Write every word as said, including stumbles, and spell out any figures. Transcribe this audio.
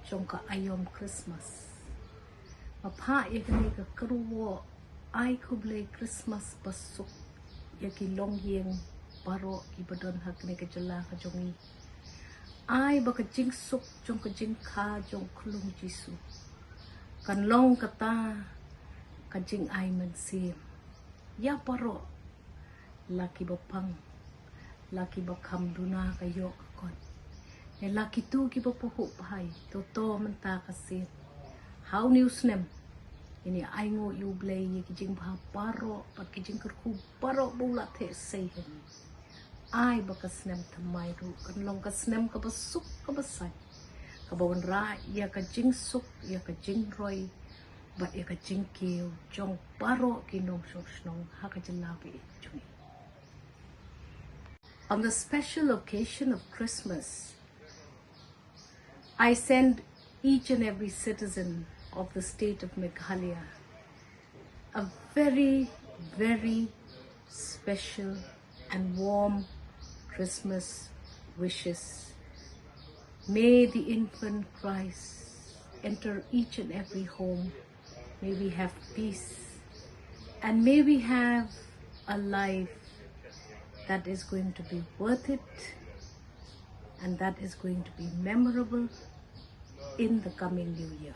Jong ka aïom Christmas. Ba phah ïa kane ka kyrwoh ai khublei Christmas ba suk ïa ki longïing baroh kiba don ha kane ka jylla ka jong ngi. Ai ba ka jingsuk jong ka jingkha jong u khyllung Jisu kan long kata ka jingai mynsiem ïa baroh, la kiba pang, la kiba kham duna ka ïoh ka kot, ne la kitu kiba pahuh bha hi. To to mynta ka sien, ha une u snem, ngin ïa ainguh ïa U Blei ïa ki jingbha baroh bad ki jingkyrkhu baroh ba u la theh sei ha ngi. Ai ba ka snem thymmai ruh kan long ka snem kaba suk kaba saiñ, kaba wanrah ïa ka jingsuk, ïa ka jingroi bad ïa ka jingkiew jong baroh ki nongshong shnong ha ka jylla ba ïeit jong ngi. On the special occasion of Christmas, I send each and every citizen of the state of Meghalaya a very, very special and warm Christmas wishes. May the infant Christ enter each and every home. May we have peace. And may we have a life that is going to be worth it and that is going to be memorable in the coming new year.